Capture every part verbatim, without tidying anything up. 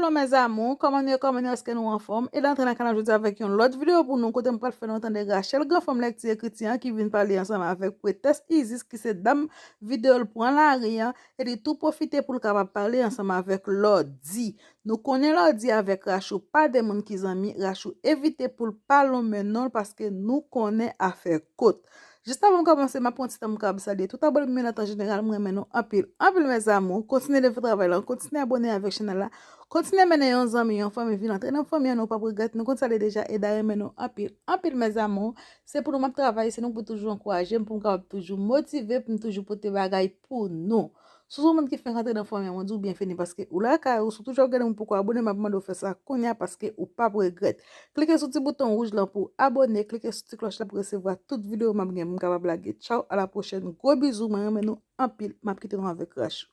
Mes amours, kòman nou ye, kòman nou ye, èske nou anfòm? E m antre nan kanal jodi avèk yon lòt videyo pou nou, kote m pral fè nou tande Rachel, granfanm lèkti ekriti an, ki vin pale ansanm avèk Pretès Isis, ki se dam videyo l pran lari an, e li tou pwofite pou l kapab pale ansanm avèk Lordy. Nou konnen Lordy avèk Rachou pa de moun ki zanmi, Rachou evite pou l pa lonmen non l paske nou konnen afè kot. Jis avan m kòmanse, m ap pran ti tan pou m kapab salye tout abòne m yo nan tan jeneral, m renmen nou anpil, anpil mes amours. Kontinye leve travay la, kontinye abòne avèk chanèl la, kontinye mennen yon zanmi, yon fanmi vin antre nan fanmi an, nou p ap regrèt, nou konn sa l ye deja, Eda renmen nou anpil, anpil mes amours. Se pou nou m ap travay, se nou pou toujou ankouraje m, pou m kapab toujou motive, pou m toujou pote bagay pou nou. Si w se yon moun ki fenk antre nan fanmi an, mwen di w byenveni paske ou lakay ou, si w toujou ap gade m poko abòne, m ap mande w fè sa kounye a paske ou p ap regrèt. Klike sou ti bouton wouj lan pou w abòne, klike sou ti klòch la pou w resevwa tout videyo m ap gen pou m kapab lage. Tchaw, a la pwochèn, gwo bizou, mwen renmen nou anpil, m ap kite nou avèk Rachou.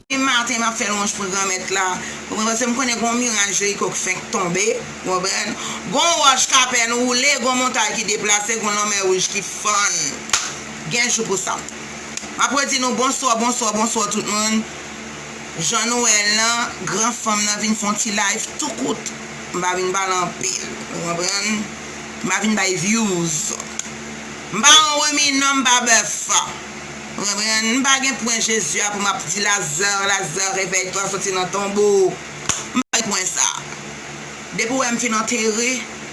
Demen maten, m ap fè lwanj pou Granmèt la. Ou konprann? Paske m konnen gon miray Jeriko k fenk tonbe. Ou konprann? Gon wòch k apèn woule, gon montay ki deplase, gon lanmè wouj ki fann. Gen jou pou sa. M ap redi nou bonswa, bonswa, bonswa tout moun. Jan nou wè l lan, granfanm nan vin fè yon ti live tou kout. M pa vin pale anpil. Ou konprann? M pa vin bay views. M pa yon riminan, m pa bèf. Ou konprann? M pa gen pwen Jezi a pou m ap di Laza, Laza, réveille-toi, soti nan tonbo. M pa gen pwen sa. Depi w wè m fin antere,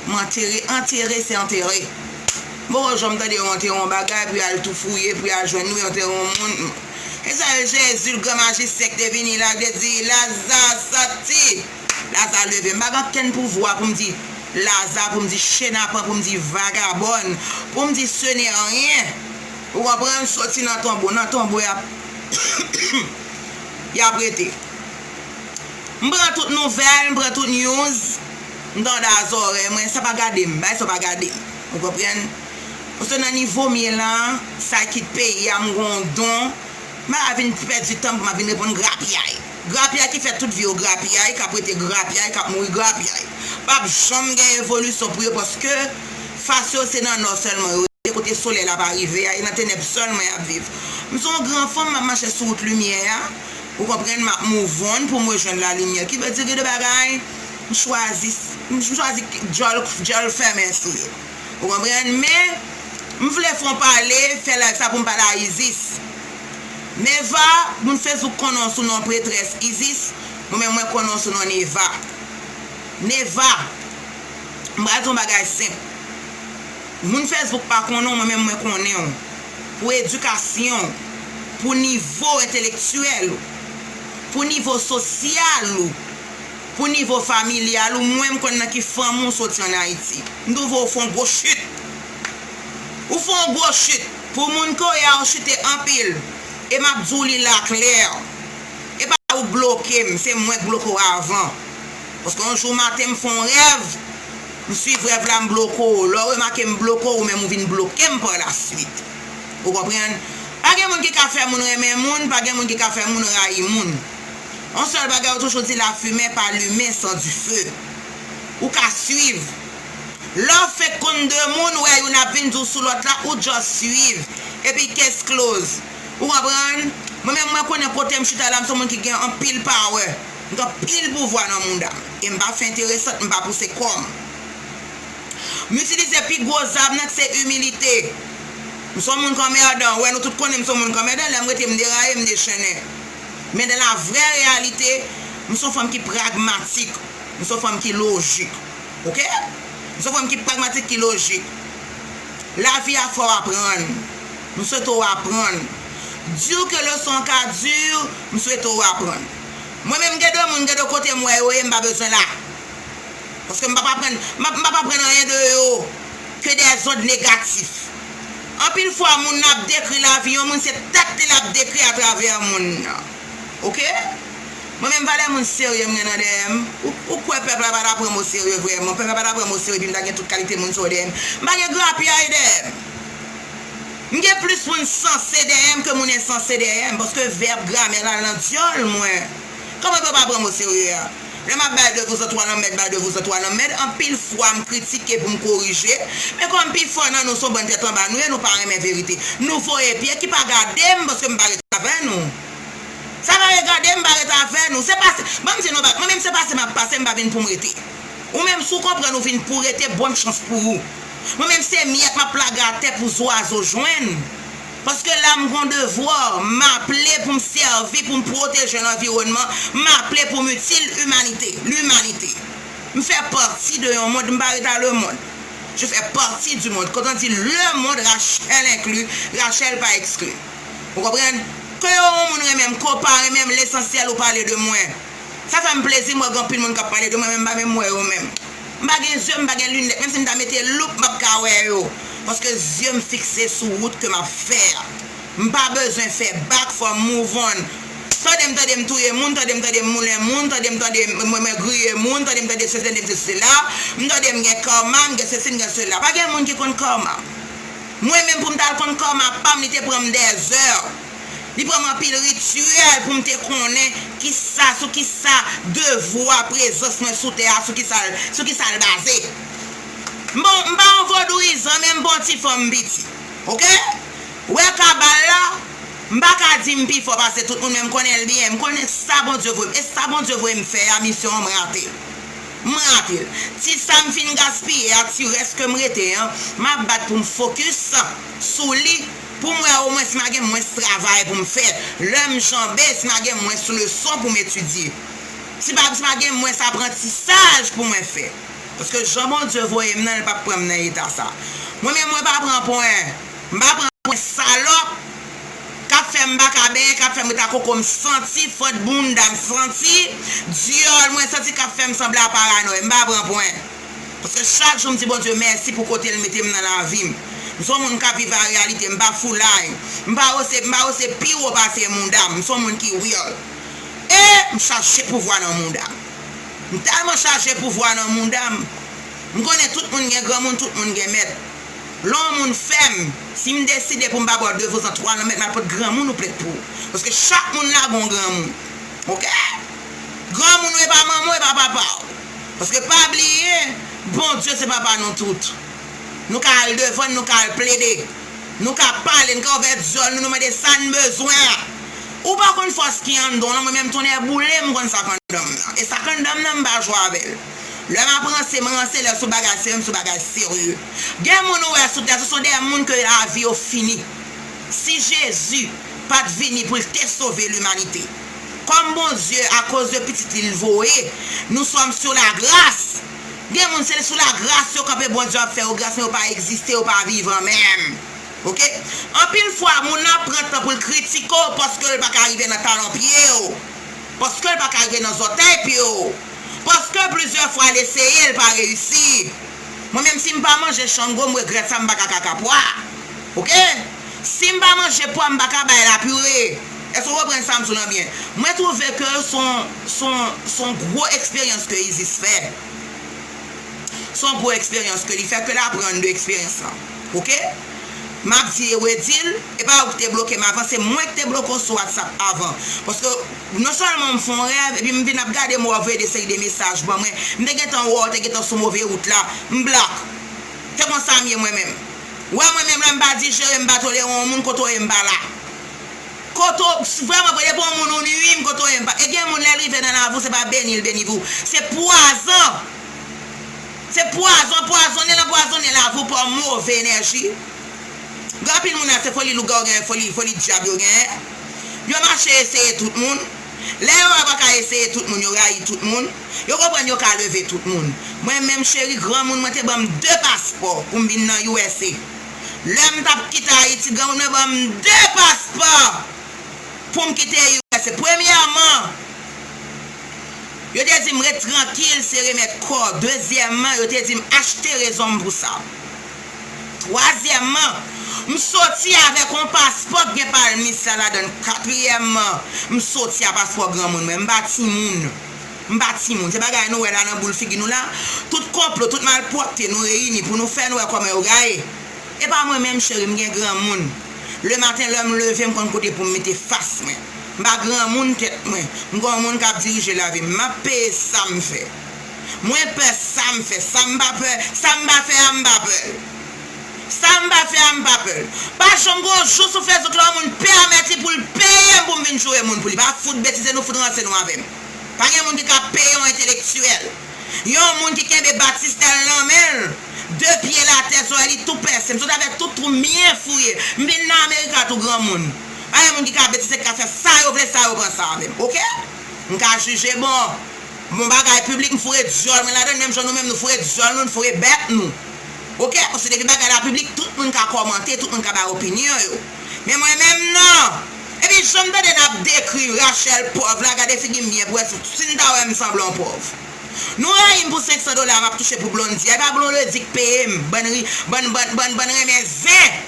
m antere, antere se antere. M poko janm tande yo antere yon bagay, pou y al tou fouye, pou y al jwenn, nou antere yon moun. E sa yo Jezi, l gran majisyen ki te vini la, ki te di, Laza, soti! Laza leve. M pa gen okenn pouvwa pou m di Laza, pou m di chenapan, pou m di vagabòn, pou m di ce n'est rien. Ou konprann? Soti nan tonbo. Nan tonbo, y ap, y ap rete. M pran tout nouvèl, m pran tout news. M tande a zòrèy mwen, sa pa gade m, bay sa pa gade m. Ou konprann? Paske nan nivo m ye la, sa kit peyi a, m gon don. M pa ka vin pèdi tan pou m ap vin reponn grapyay. Grapyay ki fè tout vi yo grapyay, k ap rete grapyay, k ap mouri grapyay. P ap janm gen evolisyon pou yo paske fas yo se nan nò sèlman yo rete, kote solèy la pa rive a, e nan tenèb sèlman y ap viv. M se yon gran fanm, m ap mache sou wout limyè a. Ou konprann, m ap move on pou m rejwenn lalimyè. Ki vle di gen de bagay, m chwazi, m chwazi djòl, djòl fèmen sou yo. Ou konprann? Men, m vle fè yon pale, fè live sa pou m pale a Isis. Neva, moun Facebook konnen w sou non Pretrès Isis, mwen menm mwen konnen w sou non Neva. Neva, m pral di yon bagay senp. Moun Facebook pa konnen w, mwen menm mwen konnen w. Pou edikasyon w, pou nivo entelektyèl ou, pou nivo sosyal ou, pou nivo familyal ou, mwen m konn nan ki fanmi w soti ann Ayiti. M twouve w fè yon gwo chit. Ou fè yon gwo chit. Pou moun ke w ye a, ou chite anpil. E m ap di w li la klè. E pa ou k bloke m, se mwen k bloke w avan. Paske yon jou maten m fè yon rèv, m swiv rèv la, m bloke w. Lè w remake m bloke w, ou menm ou vin bloke m pa la swit. Ou konprann? Pa gen moun ki ka fè moun renmen moun, pa gen moun ki ka fè moun rayi moun. Yon sèl bagay yo toujou di, la fumée pas allumée sans du feu. Ou ka swiv. Lè w fenk konn de moun, ou wè youn ap vin di w sou lòt la, ou just swiv. Epi case close. Ou konprann? Mwen menm, mwen konnen kote m chita la, m se yon moun ki gen anpil power. M gen anpil pouvwa nan mouda m. E m pa fè enteresant, m pa pouse kò m. M itilize pi gwo zam nan ki se imilite. M se yon moun kanmèdan. Ou wè, nou tout konnen m se yon moun kanmèdan. Lè m rete, m deraye, m dechennen. Men dans la vraie réalité, m se yon fanm ki pragmatik. M se yon fanm ki lojik. Oke? M se yon fanm ki pragmatik, ki lojik. Lavi a fè w aprann. M swete w aprann. Di w ke leson an ka di, m swete w aprann. Mwen menm, gen de moun, gen de kote m wè yo ye, m pa bezwen la. Paske m p ap aprann, m ap, m p ap aprann anyen de yo ke dèzòd negatif. Anpil fwa, moun nan ap dekri lavi yon moun, se tèt li l ap dekri atravè moun nan. Oke? Mwen menm, valè moun serye m gen nan dèyè m. Ou, ou kwè pèp la pa ta pran m oserye vrèman? Pèp la pa ta pran m oserye, epi m ta gen tout kalite moun sa yo dèyè m. M pa gen grapyay dèyè m. M gen plis moun sanse dèyè m ke moun ensanse dèyè m, paske vèb, gramè la nan dyòl mwen. Kòman pou yo pa pran m oserye a? Lè m ap bay de vous en trois lanmèd, bay de vous en trois lanmèd, anpil fwa m kritike pou m korije, men kòm pifò nan nou se yon bann tèt anba nou ye, nou pa renmen verite. Nou voye pye ki pa gade m paske m pa ret avè nou. Sa pa regade m, m pa ret avè nou. Se pase, ban m di nou bagay, mwen menm se pase m ap pase, m pa vin pou m rete. Ou menm si w konprann ou vin pou rete, bòn chans pou ou. Mwen menm se myèt m ap lage atè pou zwazo jwenn. Paske la m gon devwa, m aple pou m sèvi, pou m pwoteje lanviwònman, m aple pou m itil imanite, limanite. M fè pati de yon mond, m pa ret a le monde. Je fais partie du monde. Quand on dit le monde, Rachel inclus, Rachel pa ekskli. Ou konprann? Ke yon moun renmen m, ke w pa renmen m, lesansyèl ou pale de mwen. Sa fè m plezi m wè gen anpil moun k ap pale de mwen, men m pa menm wè yo menm. M pa gen zye, m pa gen linèt. Menm si m ta mete loup, m p ap ka wè yo. Paske zye m fikse sou wout ke m ap fè a. M pa bezwen fè bak, fò m move on. Tande m tande m touye moun, tande m tande m moulen moun, tande m tande m mwen mwen griye moun, tande m tande sesi, tande m tande sela. M tande m gen karma, m gen sesi, m gen sela. Pa gen moun ki konn karma. Mwen menm pou m t al konn karma pa m, li te pran m dèzè. Li pran m anpil rityèl pou m te konnen kisa, sou kisa devwa prezans mwen sou tè a, sou kisa l, sou kisa l baze. M pa, m pa yon vodouyizan, men m pa yon ti fanm piti. Oke? Wè kabal la, m pa ka di m pi fò pase tout moun, men m konnen l byen. M konnen sa Bondye voye m. E sa Bondye voye m fè a, misyon an, m rate l. M rate l. Ti sa m fin gaspiye a, ti rès ke m rete an, m ap bat pou m fokis sou li, pou m wè omwens m a gen mwens travay pou m fè. Lè m janbe, si m a gen mwens leson pou m etidye. Si pa, si m a gen mwens aprantisaj pou mwen fè. Paske jan Bondye voye m nan, li p ap pran m nan eta sa. Mwen menm, mwen pa pran pwen. M pa pran pwen salòp k ap fè m pa ka benyen, k ap fè m ret a koko m santi, fant bounda m santi, dyòl mwen santi k ap fè m sanble a paranòy. M pa pran pwen. Paske chak jou m di Bondye mèsi pou kote l mete m nan lavi m. M se yon moun k ap viv a reyalite, m pa foulay. M pa ose, m pa ose pi wo pase mouda m. M se yon moun ki real. E m chaje pouvwa nan mouda m. M tèlman chaje pouvwa nan mouda m. M konnen tout moun gen granmoun, tout moun gen mèt. Lè yon moun fè m, si m deside pou m pa ba w de vous en trois lanmèd, m al pot granmoun ou plent pou ou. Paske chak moun la gon granmoun. Oke? Granmoun ou e pa manman w, e pa papa w. Paske pa bliye, Bondye se papa nou tout. Nou ka al devan l, nou ka al plede. Nou ka pale, nou ka ouvè dyòl nou, nou mande sa n bezwen an. Ou pa konn fòs ki anndan w lan, mwen menm tonnè boule m konn sa k anndan m nan. E sa k anndan m nan, m pa jwe avè l. Lè m ap ranse, m ranse, lè sou bagay serye, m sou bagay serye. Gen moun ou wè sou tè, se son de moun ke lavi yo fini. Si Jezi pa t vini pou l te sove limanite, kòm Bondye, akoz de Pitit li l voye, nous sommes sur la grâce. Gen moun, se sou lagras yo kanpe, Bondye ap fè yo gras, men yo pa egziste, yo pa vivan menm. Oke? Anpil fwa, moun nan ap pran tan pou l kritike w paske l pa ka rive nan talon pye w. Paske l pa ka rive nan zòtèy pye w. Paske plizyè fwa l eseye, l pa reyisi. Mwen menm, si m pa manje chango, m regrèt sa, m pa ka kaka pwa. Oke? Si m pa manje pwa, m pa ka bay la pire. Èske w konprann sa m di w lan byen? Mwen twouve ke se yon, se yon, se yon gwo eksperyans ke Isis fè. Se yon gwo eksperyans ke li fè, ke l aprann de eksperyans lan. Oke? M ap di e redi l, e pa ou ki te bloke m avan, se mwen ki te bloke w sou WhatsApp avan. Paske non sèlman m fè yon rèv, epi m vin ap gade m wè w voye de seri de mesaj ban mwen. M te gentan wè w te gentan sou move wout la, m blòk. Se konsa m ye mwen menm. Wè mwen menm lè m pa dijere, m pa tolere yon moun, kote w ye m pa la. Kote w, vrèman vre, depi yon moun ou nui m, kote w ye m pa. E gen moun lè l rive nan lavi w, se pa beni l beni w. Se pwazon. Se pwazon, pwazonnen l anpwazonnen lavi w pa move enèji. Gen anpil moun la, se foli lougawou genyen, foli, foli dyab yo genyen. Yo mache eseye tout moun. Lè yo wè yo pa ka eseye tout moun, yo rayi tout moun. Yo konprann yo ka leve tout moun. Mwen menm cheri, granmoun mwen te ban m de paspò pou m vin nan U S A. Lè m t ap kite Ayiti, granmoun mwen ban m de paspò pou m kite U S A. Premyèman, yo te di m ret trankil, se remèt kò. Dezyèmman, yo te di m achte rezon m pou sa. Twazyèmman, m soti avèk yon paspò k gen palmis la ladan l. Katriyèmman, m soti a paspò granmoun mwen. M pa timoun. M pa timoun. Se bagay nou wè la nan boul figi nou la. Tout konplo, tout malpwòpte nou reyini pou nou fè nou wè kòman yo gaye. E pa mwen menm cheri, m gen granmoun. Lematen lè m leve, m konn kote pou m mete fas mwen. M pa granmoun tèt mwen. M gon moun k ap dirije lavi m. M ap peye sa m fè. Mwen pè sa m fè. Sa m pa pè, sa m pa fè a, m pa pè l. Sa m pa fè a, m pa pè l. Pa janm gon jou sou Facebook la, yon moun pèmèt li pou l peye m pou m vin joure moun pou li. Pa fout betize nou, fout ranse nou avè m. Pa gen moun ki ka peye yon entelektyèl. Yon moun ki kenbe batistèl nan men l, de pye l atè, zòrèy li tou pèse. M sot avèk tout twou m byen fouye. M vin nan Amerika tou granmoun. Pa gen moun ki ka betize, ki ka fè sa yo vle, sa yo pran sa avè m. Oke? M ka jije bon. Bon bagay piblik, m foure dyòl mwen ladan l, menm jan nou menm nou foure dyòl nou, nou foure bèt nou. Oke? Paske depi bagay la piblik, tout moun ka kòmante, tout moun ka bay opinyon yo. Men mwen menm, non. Epi jan m tande n ap dekri Rachel pòv la, gade figi m byen pou wè si, si n ta wè m sanble yon pòv. Nou rayi m pou senk san dola m ap touche pou Blondy a. E pa Blondedy k peye m. Bann ri, bann, bann, bann, bann renmen zen.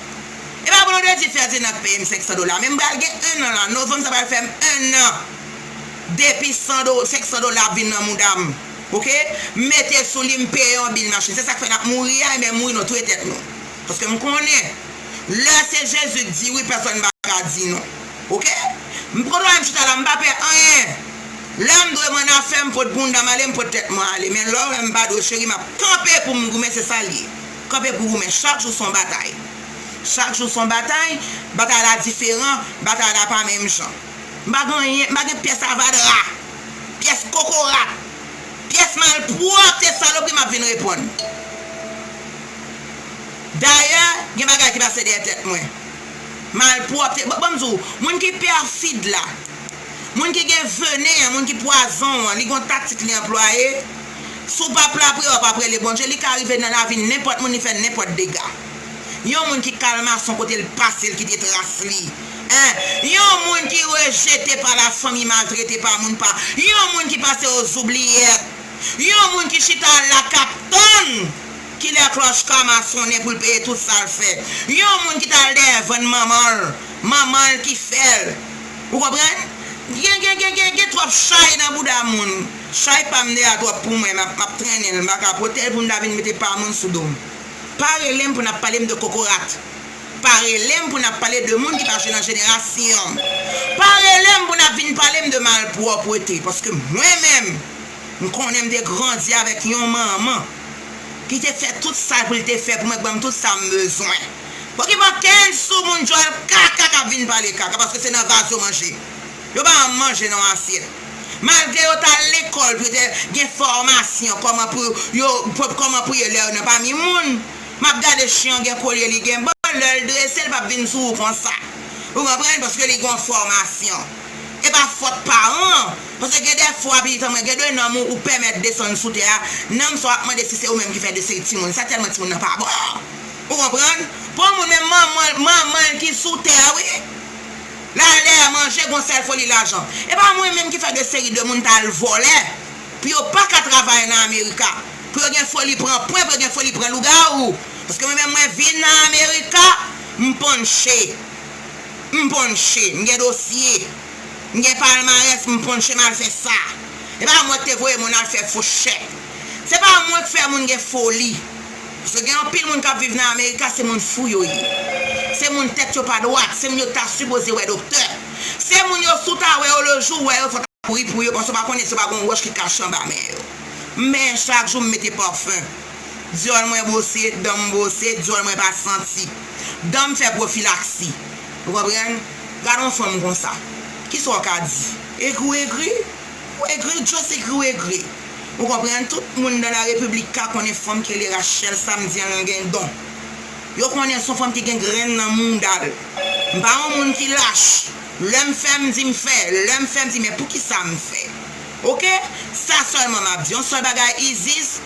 E pa Blondedy Ferdinand k peye m senk san dola. Men m pral gen en an la. Novanm sa pral fè m en an. Depi san do, senk san dola ap vin nan mouda m. Oke? M mete sou li, m peye yon bil machin. Se sa k fè n ap mouri a, ebyen mouri nou touye tèt nou. Paske m konnen, lè se Jezi k di wi, pèsonn pa ka di non. Oke? M konnen m chita la, m pa pè anyen. Lè m dwe m ann afè m, pot bounda m ale, m pot tèt mwen ale. Men lè w wè m pa dwe, cheri, m ap kanpe pou m goumen, se sa l ye. Kanpe pou goumen. Chak jou se yon batay. Chak jou se yon batay. Batay la diferan, batay la pa menm jan. M pa gen anyen, m pa gen pyès avadra, pyès kokorat, pyès malpwòpte, salopri m ap vin reponn. Dayè, gen bagay ki pase dèyè tèt mwen. Malpwòpte, ban, ban m di w, moun ki pèfid la, moun ki gen venen an, moun ki pwazon an, li gon taktik li anplwaye. Si w pa prale, w ap rele Bondye, li ka rive nan lavi nenpòt moun, li fè nenpòt dega. Yon moun ki kal mason kote l pase, l kite tras li. Hein? Yon moun ki rejete pa lafanmi, maltrete pa moun, pa. Yon moun ki pase aux oubliettes. Yon moun ki chita la k ap tann kilè klòch ka masonnen pou l peye tout sa l fè. Yon moun ki t al dèyè vann manman l, manman l ki fè l. Ou konprann? Gen, gen, gen, gen, gen twòp chay nan bouda moun. Chay pa m de a twòp pou mwen, m ap, m ap trennen l, m pa ka pote l pou m ta vin mete pa moun sou do m. Pa rele m pou n ap pale m de kokorat. Pa rele m pou n ap pale de moun ki pa jwe nan jenerasyon m. Pa rele m pou n ap vin pale m de malpwòpte, paske mwen menm, m konnen m te grandi avèk yon manman ki te fè tout sa pou l te fè pou mwen, k ban m tout sa m bezwen. Okipe okenn sou moun djòl kaka k ap vin pale kaka, paske se nan vaz yo manje. Yo pa janm manje nan yon asyèt. Malgre yo t al lekòl pou yo te gen fòmasyon kòman pou yo, pou, kòman pou yo lè yo nan pami moun. M ap gade chen an gen kolye li gen ban, lè l drese l p ap vin sou ou konsa. Ou konprann? Paske li gen yon fòmasyon. E pa fòt paran an. Paske gen de fwa, pitit an mwen, gen de nonm ou, ou pèmèt desann sou tè a, nonm sa w ap mande si se ou menm ki fè de seri timoun. Sa tèlman timoun nan pa bon. Ou konprann? Pou yon moun, men manman, manman l ki sou tè a, wi. L al dèyè manje, gon sèl foli lajan. E pa mwen menm ki fè de seri de moun t al vòlè. Pou yo pa ka travay nan Amerika. Pou yo gen foli pran pwen, pou yo gen foli pran lougawou. Paske mwen menm, mwen vin nan Amerika, m ponche. M ponche, m gen dosye. M gen palmarès, m ponche, m al fè sa. E pa mwen ki te voye moun al fè fo chèk. Se pa mwen k fè moun gen foli. Paske gen anpil moun k ap viv nan Amerika, se moun fou yo ye. Se moun tèt yo pa dwat, se moun yo ta sipoze wè doktè. Se moun yo, si w ta wè yo lejou, w wè yo, fò w ta kouri pou yo, paske w pa konnen si yo pa gen yon wòch ki kache anba men yo. Men chak jou m mete pafen. Dyòl mwen bwose, dan m bwose, dyòl mwen pa santi. Dan m fè pwofilaksi. Ou konprann? Gade yon fanm konsa. Kisa w ka di? Egri w egri? Ou egri, just egri w egri. Ou konprann? Tout moun dans la République ka konnen fanm ki rele Rachel Samedi an gen don. Yo konnen se yon fanm ki gen grenn nan mouda l. M pa yon moun ki lach. Lè m fè, m di m fè. Lè m fè, m di, men poukisa m fè? Oke? Sa sèlman m ap di. Yon sèl bagay, Isis,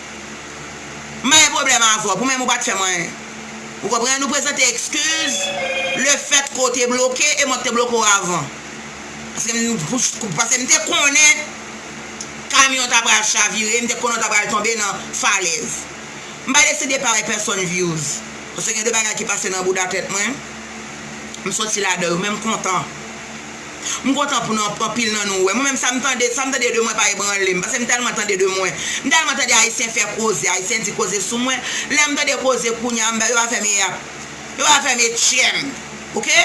m pa gen pwoblèm avè w. Pou mwen, ou pa t fè m anyen. Ou konprann? Ou prezante ekskiz, lefètke w te bloke e mwen k te bloke w avan. Paske m, paske m te konnen kamyon ta pral chavire, m te konnen w ta pral tonbe nan falèz. M pa deside pare pèsonn views. Paske gen de bagay ki pase nan bouda tèt mwen. M soti ladan yo, men m kontan. M kontan pou nou, anpil nan nou wè. Mwen menm, sa m tande, sa m tande de mwen pa ebranle m, paske m tèlman tande de mwen. M tèlman tande Ayisyen fè koze, Ayisyen di koze sou mwen. Lè m tande koze kounye a, m, yo pa fè m yap. Yo pa fè m etchyèm. Oke?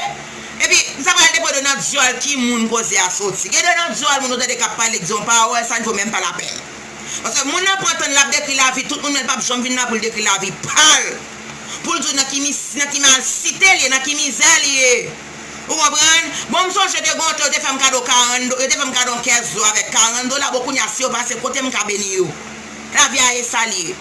Epi, sa pral depann de nan dyòl ki moun koze a soti. Gen de nan dyòl moun ou tande k ap pale, k di yon pawòl, sa n vo menm pa lapèn. Paske moun nan pran tan l ap dekri lavi tout moun, men l p ap janm vin la pou l dekri lavi pa l. Pou l di w nan ki mis-, nan ki malsite l ye, nan ki mizè l ye. Ou konprann? Bon, m sonje te gen yon tan, yo te fè m kado karant do-, yo te fè m kado yon kès dlo avèk karant dola. Bon, kounye a, si yo pase kote m, m ka beni yo. Lavi a e sa l ye.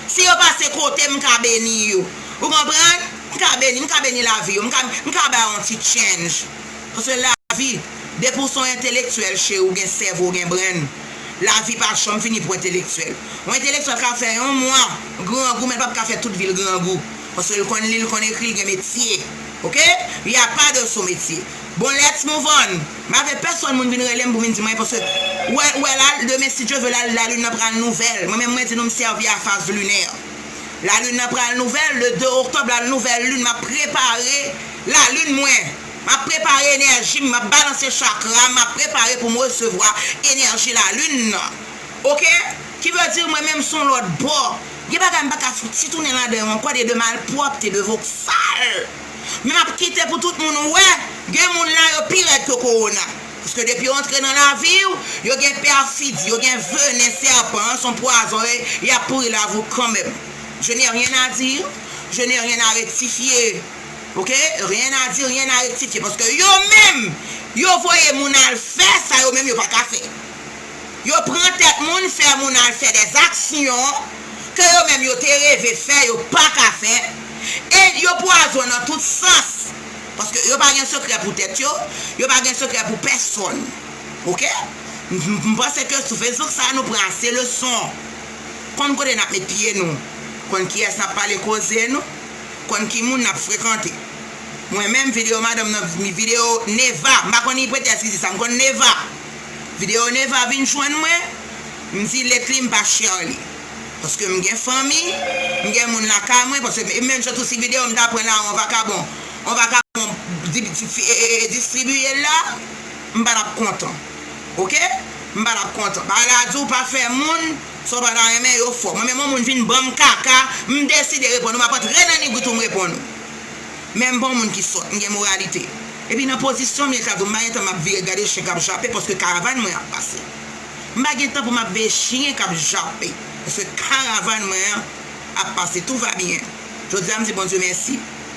Si yo pase kote m, m ka beni yo. Ou konprann? M ka beni, m ka beni lavi yo. M ka, m ka ba yo yon ti change. Paske lavi, depi w se yon entelektyèl, cheri, ou gen sèvo, ou gen brenn. Lavi pa janm fini pou entelektyèl. Yon entelektyèl ka fè yon mwa grangou, men l p ap ka fè tout vi l grangou. Paske l konn li, l konn ekri, l gen metye. Oke? Y a pa de sou metye. Bon, let's move on. M pa vle pèsonn moun vin rele m pou vin di mwen, paske wè, wè la, demen, si Dye vle, la, lalin nan pral nouvèl. Mwen menm, mwen di nou, m sèvi a faz linè. Lalin nan pral nouvèl, le de oktòb, la nouvèl lin, m ap prepare lalin mwen. M ap prepare enèji m, m ap balanse chakra m, m ap prepare pou m resevwa enèji lalin nan. Oke? Ki vle di mwen menm se yon lòt bò. Gen bagay m pa ka fouti tounen ladan yo ankò, de, de malpwòpte, de voksal. Men m ap kite pou tout moun wè, gen moun la yo pi rèd ke kowona. Paske depi yo antre nan lavi w, yo gen pèfidi, yo gen venen sèpan, se yon pwazon, e y ap pouri lavi w kanmenm. Je n'ai rien à dire, je n'ai rien à rectifier. Oke? Rien à dire, rien à rectifier. Paske yo menm, yo voye moun al fè sa yo menm yo pa ka fè. Yo pran tèt moun, fè moun al fè dèzaksyon ke yo menm yo te reve fè, yo pa ka fè. E yo pwazon nan tout sans. Paske yo pa gen sekrè pou tèt yo, yo pa gen sekrè pou pèsonn. Oke? M, m, m panse ke sou Facebook sa a nou pran ase leson. Konn kote n ap met pye nou. Konn kiyès n ap pale koze nou. Konn ki moun n ap frekante. Mwen menm, videyo madanm nan, videyo Neva, m pa konn ni pretèks ki di sa, m konn Neva. Videyo Neva vin jwenn mwen, m di let li, m pa share li. Paske m gen fanmi, m gen moun lakay mwen, paske m, menm jan tou si videyo m ta pran la, yon vakabon, yon vakabon di, di, e, e, e, distribiye l la, m pa t ap kontan. Oke? M pa t ap kontan. Bagay la di w pa fè moun sa w pa ta renmen, yo fò. Mwen menm yon moun vin ban m kaka, m deside reponn ou, m ap antre nan nigri tou m reponn ou. Men m pa yon moun ki sòt, m gen moralite. Epi nan pozisyon m ye, sa tou m pa gen tan m ap vire gade chen k ap jape paske karavàn mwen ap pase. M pa gen tan pou m ap veye chen k ap jape paske karavàn mwen an ap pase. Tout va bien. Jodi a m di Bondye mèsi.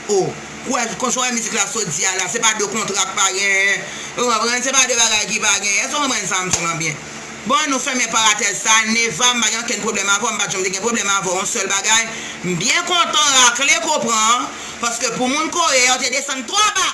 O, kwè, kon jan w wè mizik la sot di a la, se pa de kontra k pa genyen. Ou konprann? Se pa de bagay ki pa genyen. Èske w konprann sa m di w lan byen? Bon, nou fèmen parantèz sa. Neva, m pa gen okenn pwoblèm avè w, m pa t janm te gen pwoblèm avè w. Yon sèl bagay, m byen kontan rakle ko pran, paske pou moun Kore a, yo te desann twò ba.